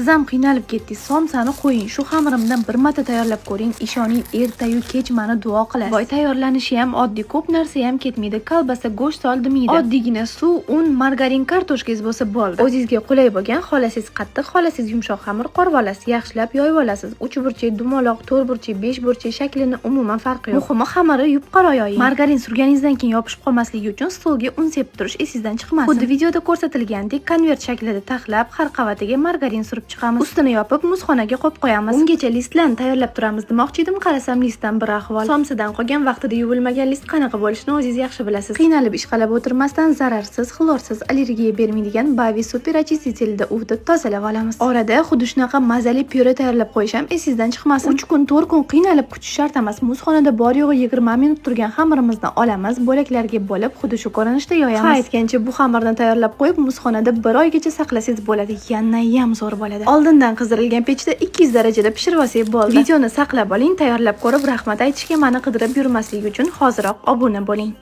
Siz ham qiynalib ketdingiz. Somsani qo'ying. Shu xamirimdan bir marta tayyorlab ko'ring. Ishoning, ertayu kech mani duo qilasiz. Voy, tayyorlanishi ham oddiy, ko'p narsa ham ketmaydi. Kolbasa, go'sht soldimaydi. Oddiygina suv, un, margarin, kartoshkangiz bo'lsa bo'ldi. O'zingizga qulay bo'lgan, xohlasangiz qattiq, xohlasangiz yumshoq xamir qorib olasiz, yaxshilab yoyib olasiz. Uchburchak, dumaloq, to'rtburchak, beshburchak, shaklini umuman farqi yo'q. Muhimi, xamiri yupqaroq yoying. Margarin surganingizdan keyin yopishib qolmasligi uchun stolga un sepib turish esingizdan chiqmasin. Xuddi videoda ko'rsatilgandek konvert shaklida taxlab, har qavatiga margarin surib chiqamiz. Ustini yopib, muzxonaga qo'yib qo'yamiz. Ungacha listlarni tayyorlab turamiz demoqchi edim, qarasam listdan bir ahvol. Somsadan qolgan, vaqtida yuvilmagan list qanaqa bo'lishini o'zingiz yaxshi bilasiz. Qiynalib ishqalab o'tirmasdan zararsiz, xlorsiz, allergiya bermaydigan Bavi super очиститель da uvitib tozalab olamiz. Orada xuddi shunaqa mazali pyure tayyorlab qo'yish ham esingizdan chiqmasin. 3 kun, 4 kun qiynalib kutish shart emas. Muzxonada bor yo'g'i 20 minut turgan xamirimizni olamiz, bo'laklarga bo'lib, xuddi shu ko'rinishda yoyamiz. Ha, aytgancha, bu xamirni tayyorlab qo'yib, muzxonada bir oygacha saqlasangiz bo'ladi. Yanayam zo'r bo'ladi. Oldindan qizdirilgan pechda 200 darajada pishirib olsak bo'ldi. Videoni saqlab oling, tayyorlab ko'rib rahmat aytishga mani qidirib yurmaslik uchun hoziroq obuna bo'ling.